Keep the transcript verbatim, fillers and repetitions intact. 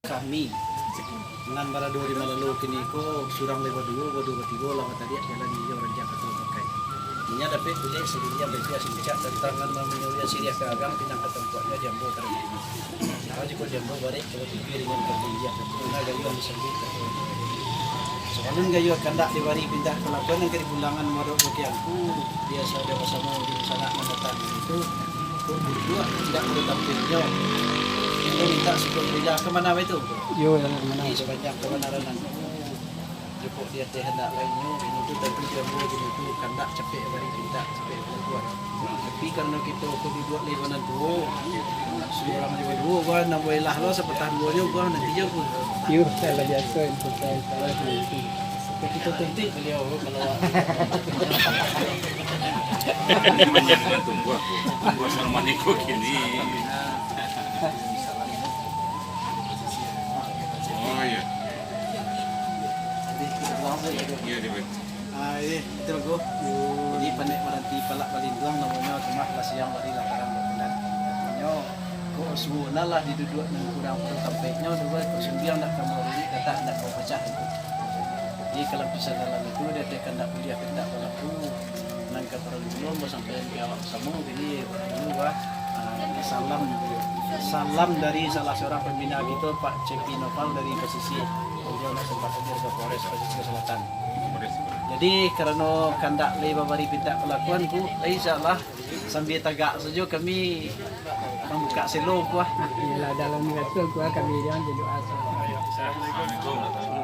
Kami nan barado di Malalo kini ko, surang lai baduo, baduo batigo, lah bataliak jalan iyo ranjang kato pakai. Inyo dapek buliah sendiri yang bapiak sincak tantang nan manyuruah siriah ka agang pinang ka tampuaknyo jambo taruih. Nah, jiko jambo barek kalau pikia dengan katinggian, guna gayuang disambuik. Sabalun gayuang kandak dibari pindah kalakuan nan ka dipulangan marok bakiangku, biaso dia basamo di sanak nan datang itu, kok duduak tidak perlu tampilnyo. Itu minta syukur bila ka mana itu? Yo, yang mana? Di sapanjang kabanaran nan. Joko di ateh handak lainyo, ini tu tantu jambo, ini tu kandak capek bari pindah, capek kalakuan. Tapi karano kito ko duduak leh nan tuo, surang leh baduo, gua nan buailah lo, sapatah duonyo gua nanti jo gua. Yo, salah biaso, itu salah, salah itu. Kito tuntuik baliau kalau Ini manjadi tumbuah, tumbuah sama niko kini. Oh, iya. Iya, dia baik. Ah, ini, betul, Go. Jadi, Panek Maranti Palak Balinduang namonyo, cuma lah siang hari lah tarang babulan. Namonyo, kok suo nah lah diduduak nan kurang pado tampeknyo, dulu kok sumbiang nak ka maulid, katak nak ka pacah itu. Jadi, kalapisan dalam itu, dia akan nak kuliah, katak balaku. Nan ka paralu dulu, ambo sampaian ka awak samo, jadi, dulu, bah, ah, salam, salam dari salah seorang pembina kito, Pak Cepi Noval dari Pasisia. Beliau nak sempat hadir ka Polres Pasisia Selatan. Jadi, karano kandak lai babari pintak kalakuan, ku, lai insyaallah, sambia tagak sajo kami mambukak selo, ku, ah. Iyolah, dalam rasul, ku, ah, kami jangan jadi asal. Assalamualaikum.